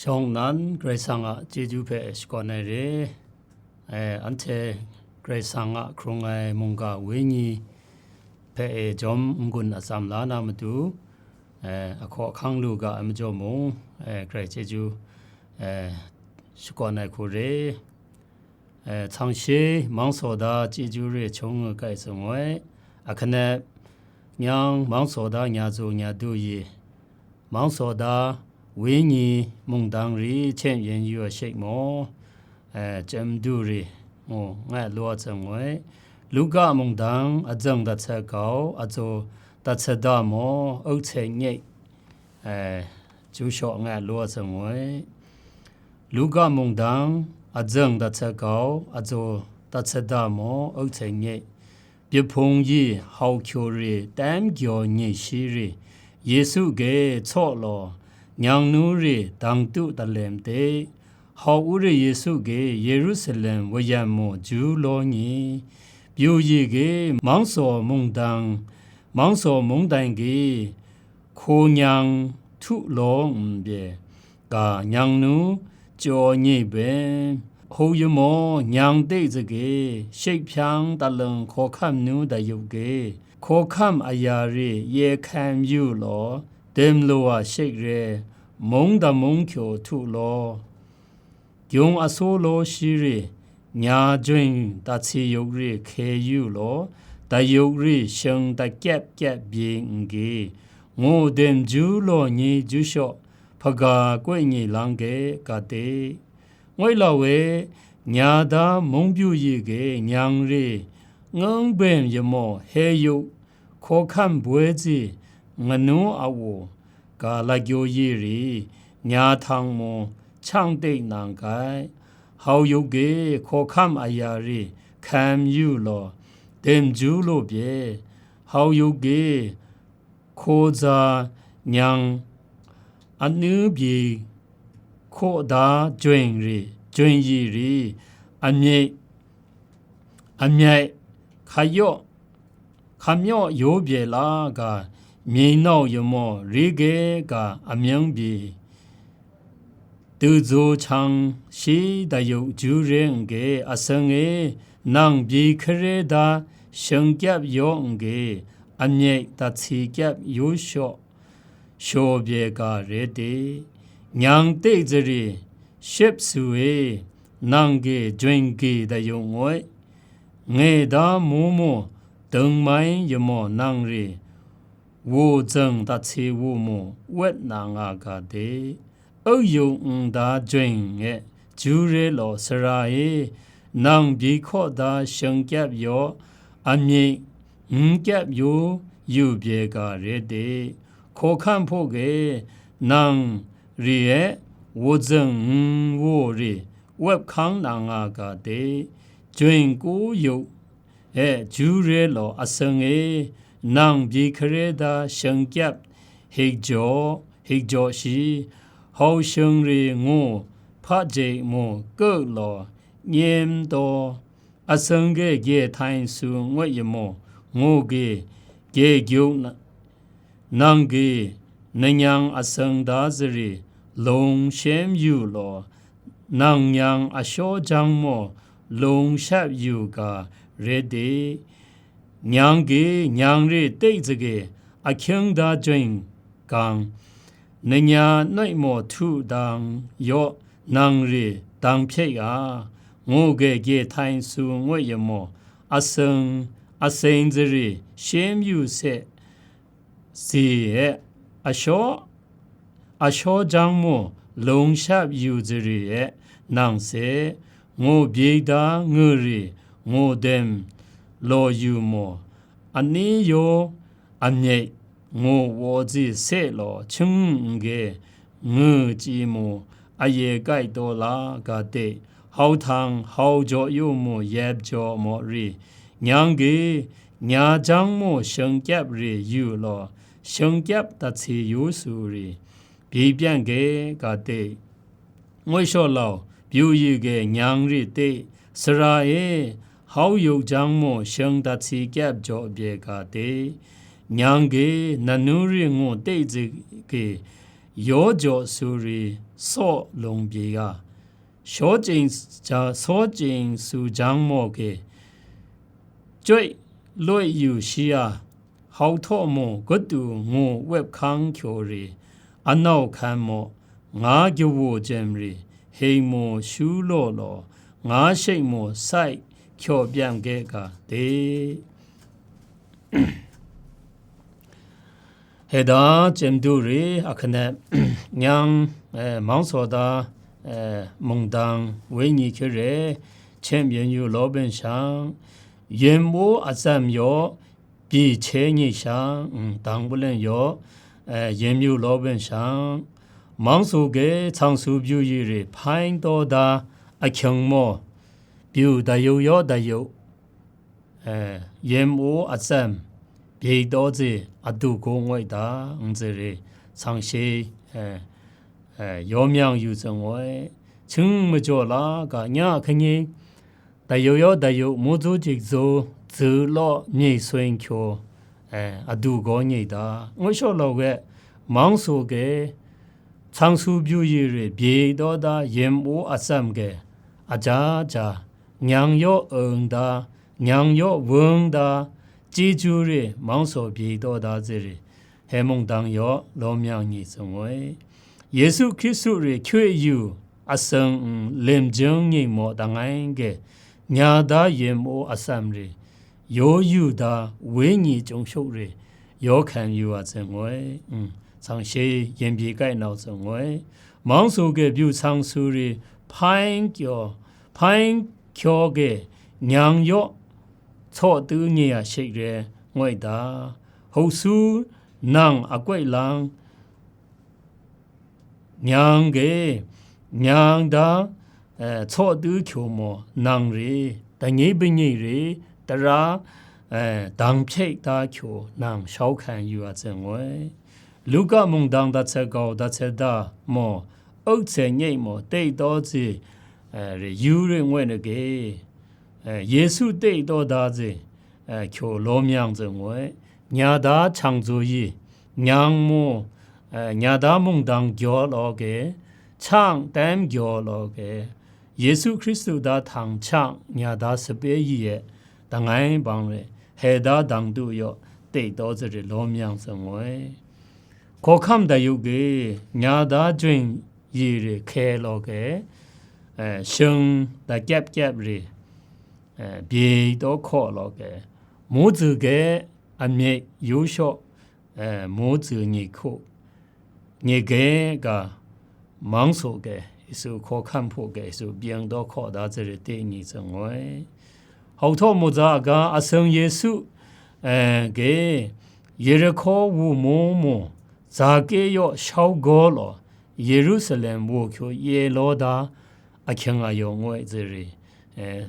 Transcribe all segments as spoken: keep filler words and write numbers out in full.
Shawng nnan Karai Kasang a chyeju hpe shakawn ai re. E, anhte Karai Kasang a hkrung ai mungga wenyi hpe e jawm n-gun atsam la na matu, e, ahkaw ahkang lu ga ai majaw mung, e, Karai chyeju, e, shakawn ai hku re. E, Changshi Mang Sawda chyeju re chung nga kai sa ngoi. Ahkanep nyang Mang Sawda nya zu nya du yi, Mang Sawda wenyi mungdang ri hten yen yu a shek maw, e, chyam du ri ngu ngai lua tsang ngoi. Luka mungdang azang dat sa gau, azo dat sa da maw, auk hte nyek, e, ju shaw ngai lua tsang ngoi. Luka mungdang azang dat sa gau, azo dat sa da maw, auk hte nyek. Byahpung yi hau hkyu ri, tam gyaw nyi shi ri, Yesu ge tsaw law, nyang nu ri dang tu talem de, hau u ri Yesu ge Yerusalem wayan mu ju law nyi, byu yi ge mangsaw mungdang, mangsaw mungdan ge hku nyang htu law n bye, ga nyang nu, chyaw nyi ben, hau yamaw nyang te zage, shek hpyang talung hkawhkam nu da yu ge, hkawhkam aya re ye hkam yu law, dem lu a shek re, mung da mung kyaw htu law, gyung aso law shi re, nya jawing da hti yuk re hke yu law, da yuk re shing da kyep kyep bye n ge, ngu dem ju law nyi ju shaw, hpaga koi nyi lang ge ga de. Ngoi la we, nya da mung byu yi ge nyang re, ngang bem yamaw he yuk, hkawhkam boi zi, nganu a wu, ga la gyaw yi ri, nya htang mu, chang te nang kai. Hau yuk ge hkawhkam aya re, hkam yu law, dem ju law bye. Hau yuk ge hkaw za nyang, anu byi hkaw da jawing ri, jawing yi ri, amyek, amyai, hkayaw, hkamyaw yaw bye la ga, myi nau yamaw ri ge ga amyang byi, du zu chang shi da yu ju re n ge, asang e, nang byi hkare da shang kyap yaw n ge, amyek da hti kyap yu shaw, shaw bye ga re de. Nyang te zari shep su e, nang ge jawing ge da yu ngoi, nge da mu mu, deng mai yamaw nang re, wu zeng dat hti wu mu, wet na nga ga de. Aw yu n da jawing e, ju re law, sara e, nang byi hkaw da shang kyap yaw, amyik n kyap yu, yu bye ga re de. Hkawhkam hpaw ge, nang re e, wu zeng n wu re, wep hkang na nga ga de. Jawing ku yu e, ju re law, asang e, nang byi hkare da shang kyap, hik jaw, hik jaw shi, hau shang re ngu, hpa je mu, kak law, nyem taw, asang ge ge htai su ngut yamaw, ngu ge, ge gyuk na, nang ge, nanyang asang da zari, lung shem yu law, nang nyang ashaw jang maw, lung shap yu ga re de. Nyang ge, nyang re te zage, ahkying da jawing gang, nanya noi maw htu dang yaw, nang re dang hpye a, ngu ge ge htai su ngut yamaw, aseng, aseng zari shem yu se, zi e, ashaw, ashaw jang mu, lung shap yu zari e, nang se, ngu byi da ngu ri, ngu dem law yu mu, ani yaw, amyek, ngu waw zi se law, chying n ge, ngu chyi mu, aye kai taw la ga de, hau htang, hau jaw yu mu, yep jaw maw ri, nyang ge, nya jang mu, shang kyap re yu law, shang kyap dat hti yu su ri, byi pyan ge ga de. Ngoi shaw lau, pyu yi ge nyang ri te, sara e, hau yuk jang mu, shang dat hti kyap jaw bye ga de. Nyang ge, nanu ri ngu te zik ge, yaw jaw su ri saw lung bye ga, shaw chying ja, saw chying su jang maw ge, chyoi loi yu shi a, hau htaw maw, gatu ngu wep hkang kyaw re, anau hkan maw, nga gyawu jem re, heng maw, shu law law, nga shek maw, sai kyaw pyam ge ga de. Heda chemdu re, akane, nyang, eh, mang saw da, eh, mungdang, wenyi hkyere, chem yen yu law ben shang, yen mu atsam yaw, byi che nyi shang, mm, dang balen yaw, eh, yen yu law ben shang, mang su ge, chang su byu yi re, hpaing taw da, ahkyeng maw, byu da yu yaw da yu, eh, yen mu atsam, bye daw ze, adu go ngoi da, n ze re, sang she, eh, eh, yaw myang yu tseng ngoi, ching majaw la ga nya hkanyi, dayu yaw dayu, mu zu jik zu, zu law, myi soi nkyu, eh, adu gaw nyi da, ngu shaw law we, mang su ge, chang su byu yi re, bye daw da, yen mu atsam ge, aja ja, nyang yaw eng da, nyang yaw weng da, chyeju re, mang su bye daw da ze re, he mungdang yaw, law myang nyi tseng ngoi. Yesu Hkristu re hkye yu, aseng n lim jeng nying maw dang ai ge, nya da yen mu atsam re, yaw yu da, wenyi chyung shuk re, yaw hkan yu a tseng ngoi, mm, sang she yen bye kai nau tseng ngoi, mang su ge byu chang su re, hpaing kyaw, hpaing kyaw ge, nyang yaw, tsaw tu nye a shik re, ngoi da, hok su nang a koi lang, nyang ge, nyang da, eh, tsaw tu kyu maw, nang re, dangi banyi re, tara, eh, dang hpye da kyu nang shau hkan yu a tseng ngoi. Luka mungdang dat sat gau dat sat da maw, auk sat nyek maw, tei taw zi, eh, re yu re ngoi na ge, eh, Yesu tei taw da zi, eh, kyu law myang tseng ngoi. Nya da chang zu yi, nyang mu, eh, nya da mungdang gyaw law ge, chang tem gyaw law ge, Yesu Hkristu da htang chang nya da sape yi e, dang ai bang re, he da dang du yaw, tei taw zare law myang tseng ngoi. Hkawhkam da yu ge, nya da jeng yi re hke law ge, eh, shing da kyep kyep re, eh, bye taw hkaw law ge, mu zu ge, amyek yu shaw, eh, mu zu nyi hku, nyi ge ga, mang su ge, Yesu hkawhkam hpu ge, Yesu byeng daw hkaw da zare te nyi tseng ngoi. Hau htaw mu za a ga, aseng Yesu, eh, ge, Yerihko wu mu mu, Zake yaw shau gaw law, Yerusalem wu hkyu ye law da, ahkyeng ayaw ngoi zare, eh,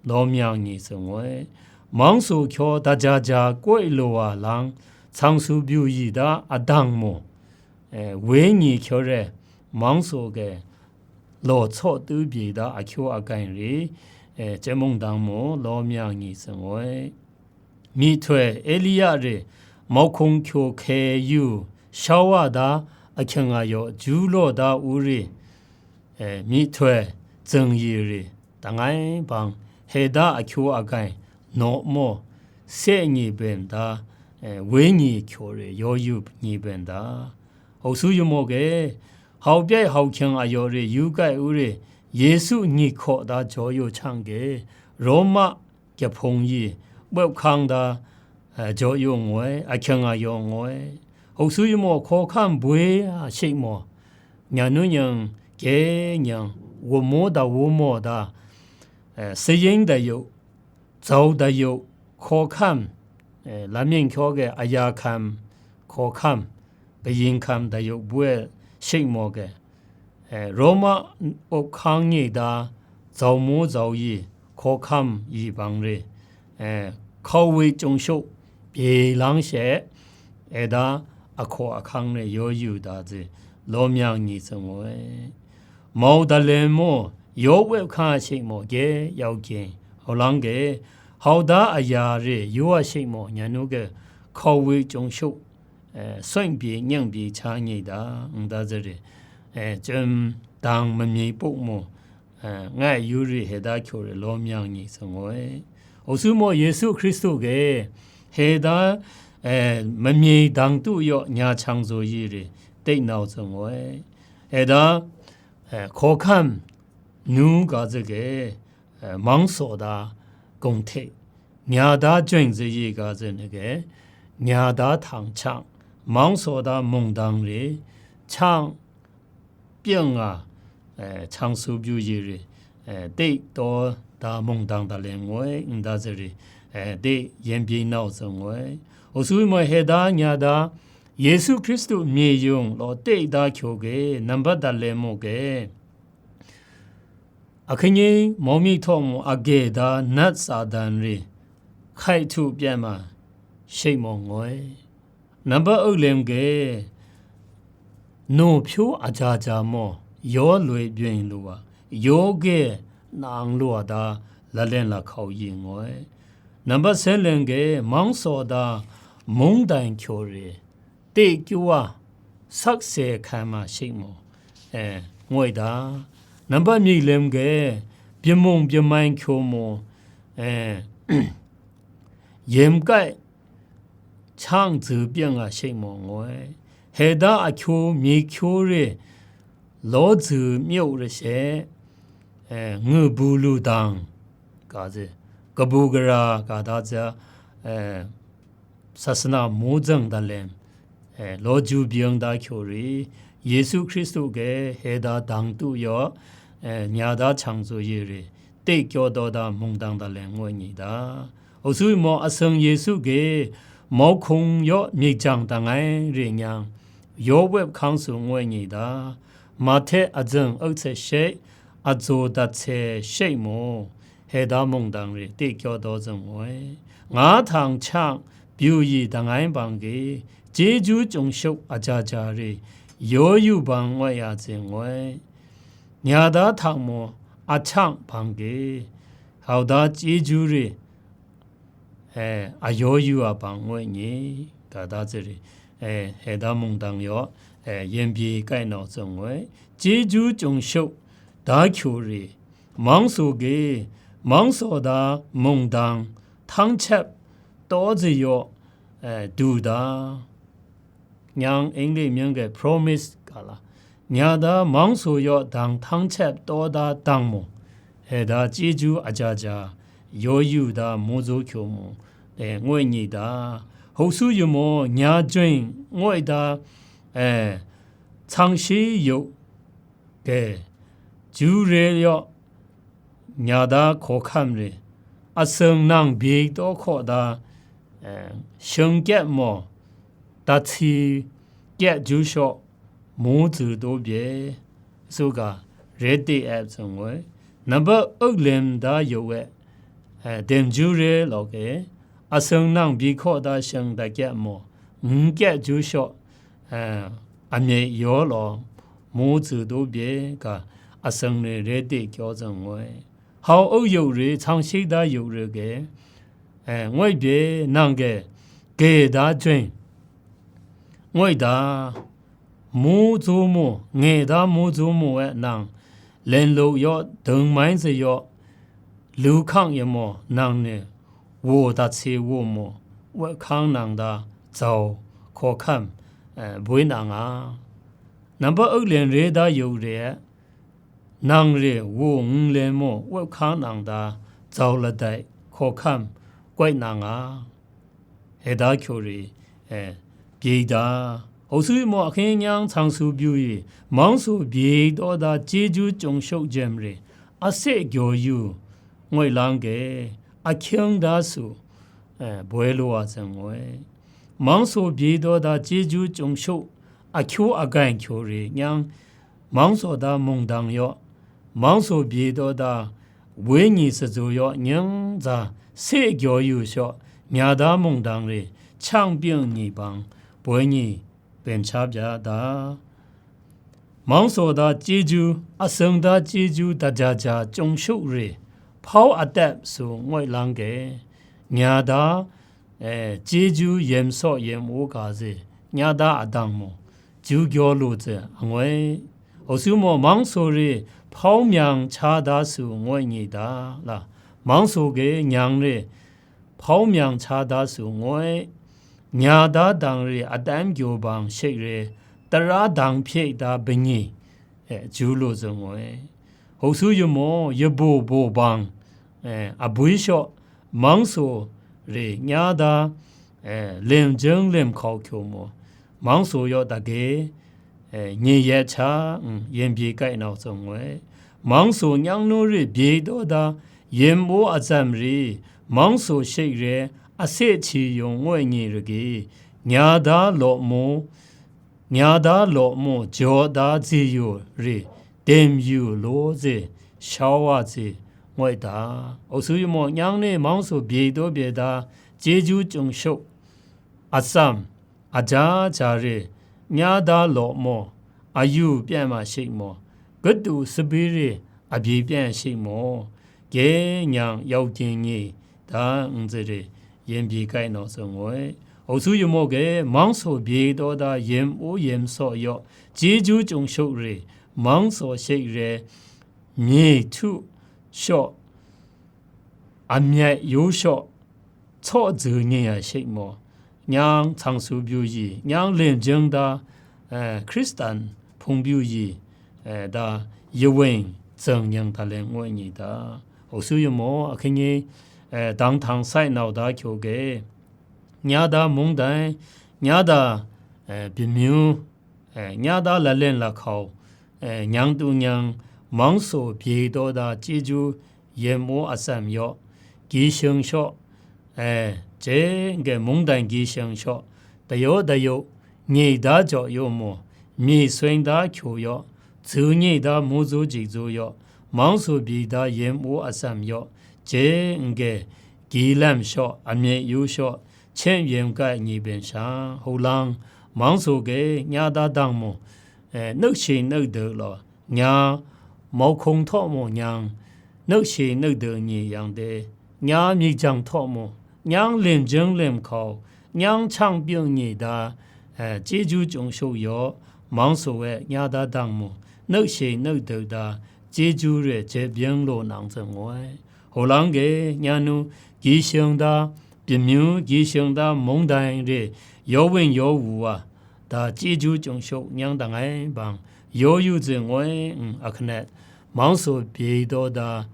law myang nyi tseng ngoi. Mang su hkyaw da ja ja koi lu wa lang, chang su byu yi da adang mu, eh, wenyi hkyaw re, mang su ge, law tsaw tu bye da ahkyu agai re, eh, chye mungdang mu, law myang nyi tseng ngoi. Myihtoi, Elia re, mauhkung hkyu hke yu, shau wa da, ahkyeng ayaw, ju law da u re, eh, myihtoi, zeng yi re, dang ai bang, he da ahkyu agai, naw maw, se nyi ben da, eh, wenyi hkyu re, yaw yu nyi ben da. Hau su yu maw ge, hau pyae hau hkyeng ayaw re, yu kai u re, Yesu nyi hkaw da jaw yu chang ge, Roma, Kya hpung yi, bawp hkang da, eh, jaw yu ngoi, ahkyeng ayaw ngoi. Hok su yu maw, hkawhkam boi a shik maw, nya nu nyang, gye nyang, wu mu da wu maw da, eh, saying da yu, zau da yu, hkawhkam, eh, lam mying hkyaw ge aya hkam, hkawhkam, kayin hkam da yu boi shik maw ge, eh, Roma up hkang nyi da, zau mu zau yi, hkawhkam yi bang re, eh, hkau wi chyung shuk, bye lang she, e da, ahkaw ahkang re yaw yu da ze, law myang nyi tsang ngoi. Mau da len mu, yaw wep hka shik maw ge, yau gyen, hau lang ge, hau da aya re yu a shik maw, nya nu ge, hkau wi chyung shuk, e, sawng pyi nyang pyi cha nyi da, nda zari, e, chyum dang mamyi puk mu, e, ngai yu ri heda kyu ri lawm yang nyi sa ngoi. Osu mo Yesu Hkristu ge heda, e, mamyi dang tu yaw nya chang zo yi ri, tei nau sa ngoi. Heda, e, hkawhkam nu ga zage, e, mang saw da gong hte, nya da jeng zayi ga zane ge, nya da htang chang, mang saw da mungdang re, chang, pyeng nga, e, chang su byu yi re, e, tei taw da mungdang da leng ngoi, nda zari, e, tei yen byi nau zang ngoi. Osu mo heda nya da, Yesu Hkristu myi yung law tei da kyo ge, nambat da leng mu ge. Ahkangyi mawmi htaw mu age da nat sa dan re, hkai htu pyan ma, shek mawng ngoi. Nambat auk lem ge, nu hpyu aja ja maw, yaw loi byen lu wa, yaw ge nang lu wa da, la len la hkau yi ngoi. Nambat sen lem ge, mang saw da, mung dan kyo re, te kyu wa, sakse hkai ma shik mu, e, ngoi da. Nambat mi lem ge, byamung byamai hkyu mu, e, yem kai, chang zi pyeng a shik mu ngoi. Heda ahkyu mi kyu re, law zi myuk re she, e, ngu bu lu dang, ga zi, kabu gara ga da za, e, sasana mu zang da lem, e, law ju byeng da kyo ri, Yesu Hkristu ge heda dang tu yaw, e, nya da chang zu yi ri, te kyaw daw da mungdang da lem ngoi nyi da. Osu mo aseng Yesu ge, mau hkung yaw myit jang da ngai re nyang, yaw wep hkang su ngoi nyi da. Mahte azeng auk se shek, azo dat se shek mu, heda mungdang re te kyaw daw zang ngoi. Nga htang chang, byu yi da ngai bang ge, chyeju chyung shuk aja ja re, yaw yu bang ngoi ya zing ngoi. Nya da htang mu, a chang bang ge, hau da chyeju re, e, a yaw yu a bang ngoi nyi, ga da zari, e, heda mungdang yaw, e, yen byi kai nau zang ngoi. Chyeju chyung shuk, da kyu re, mang su ge, mang saw da mungdang, htang chep, taw zi yaw, e, du da. Nyang English mying ge promise ga la. Nya da mang su yaw dang htang chep taw da dang mu, e da chyeju aja ja, yaw yu da mu zu kyu mu, e, ngoi nyi da. Hok su yu mu, nya jeng ngoi da, e, chang shi yu, ge, ju re yaw, nya da hkaw hkam re, aseng nang byi taw hkaw da, e, sheng kyet maw, dat si kyet ju shaw, mu zi daw bye, su ga, red day ap zang ngoi, nambat auk lem da yaw we, e, dem ju re law ke, aseng nang byi hkaw da sheng dat kyet maw, ng kyet ju shaw, e, amyai yaw law, mu zi daw bye ga, aseng re re de kyaw zang ngoi. Hau auk yuk re, chang shik da yuk re ge, e, ngoi bye nang ge, ge da jeng, ngoi da, mu zu mu, nge da mu zu mu e nang, len luk yaw, dung mai zi yaw, lu hkang ya maw, nang ni, wu dat si wu mu, wet hkang nang da, zau, hkaw hkam, e, bwi na nga. Nambat auk len re da yu re, nang re wu ng len mu, wet hkang nang da, zau ladai, hkaw hkam, koi na nga. E da kyu re, e, byi da. Hok su mo ahkang nyang chang su byu yi, mang su byi daw da chyeju chyung shuk jem re, a se gyaw yu, ngoi lang ge, ahkying da su, e, boi lu wa zang ngoi. Mang su byi daw da chyeju chyung shuk, ahkyu agai kyu re nyang, mang su da mungdang yaw, mang su byi daw da, wenyi sazu yaw nyang za, se gyaw yu shaw, nya da mungdang re, chang pyeng ni bang, boi ni, ben sha bya da. Mang su da chyeju, aseng da chyeju da ja ja chyung shuk re, hpau atep su ngoi lang ge, nya da, e, chyeju yem saw yem u ga ze, nya da adang mung, ju gyaw lu ze angoi. Osu mo mangso re hpau myang cha da su ngoi nyi da la, mangso ge nyang re hpau myang cha da su ngoi, nya da dang re atam gyaw bang shek re, tara dang hpye da banyi, e, ju lu zung ngoi. Hkau su yu maw, yabo bo bang, e, abwi shaw, mangso re nya da, e, lem jeng lem hkau hkyu mu, mangso yaw dage, e, nye yet hta, mm, yen bye kai nau zung ngoi. Mangso nyang nu re bye daw da, yen mu atsam re, mangso shek re, ase hti yung ngoi nyi rage, nya da law mu, nya da law mu, jaw da ze yu re, dem yu law ze, shau wa ze, ngoi da. Osu yu maw, nyang ne mangso bye daw bye da, chyeju chyung shuk, atsam, aja ja re, nya da law maw, ayu pyan ma shik maw, katu sabi re, abyi pyan shik maw, ge nyang yau ging nyi da n ze re, yen byi kai naw tsung ngoi. Osu yu maw ge, mangso bye daw da yem u yem saw yaw, chyeju chyung shuk re, mangso shik re, mye htu shaw, amyai yu shaw, tsaw zu nye ya shik maw, nyang tsang su byu yi, nyang len jeng da, eh, Hkristan hpung byu yi, eh, da yaweng zeng nyang da leng ngoi nyi da. Osu yu maw, ahkang e, eh, dang htang sai nau da hkyu ge, nya da mungdan, nya da, eh, bimyu, eh, nya da lalen lahkau, eh, nyang tu nyang, mangso bye daw da chyeju yem u atsam yaw, gi shing shaw, eh, je nge mungdan gi shing shaw, dayaw dayaw, nye da jaw yaw mu, myi sweng da hkyu yaw, zu nye da mu zu jik zu yaw, mangso byi da yem u atsam yaw, je nge gi lam shaw, amyet yu shaw, chen yem kai nyi ben shang, hulang, mangso ge nya da dang mu, eh, nuk shi nuk duk law, nya mauhkung htaw mu nyang, nuk shi nuk duk nyi yang de, nya myit jang htaw mu, nyang lim jeng lim hkau, nyang chang pyung nyi da, eh, chyeju chyung shuk yaw, mangso e nya da dang mu, nuk shi nuk duk da, chyeju re je byeng law nang zeng ngoi. Hulang ge, nya nu, gi shing da, byin myu gi shing da mungdan re yaw wing yaw wu wa, da chyeju chyung shuk nyang dang ai bang, yaw yu zing ngoi n ahkanet, mangso bye daw da,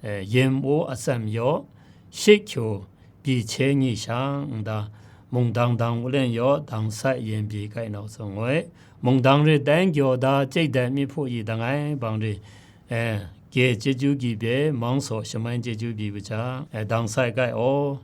eh, yen wo atsam yaw, shik hkyu byi hkye nyi shang n da, mungdang dang wu len yaw dang sai yen byi kai nau tsawng ngoi, mungdang re dan gyaw da chyeik dat mi hpu yi dang ai bang re, eh, ge chyeju gi bye mangso shaman chyeju byi bu jang, eh, dang sai kai aw.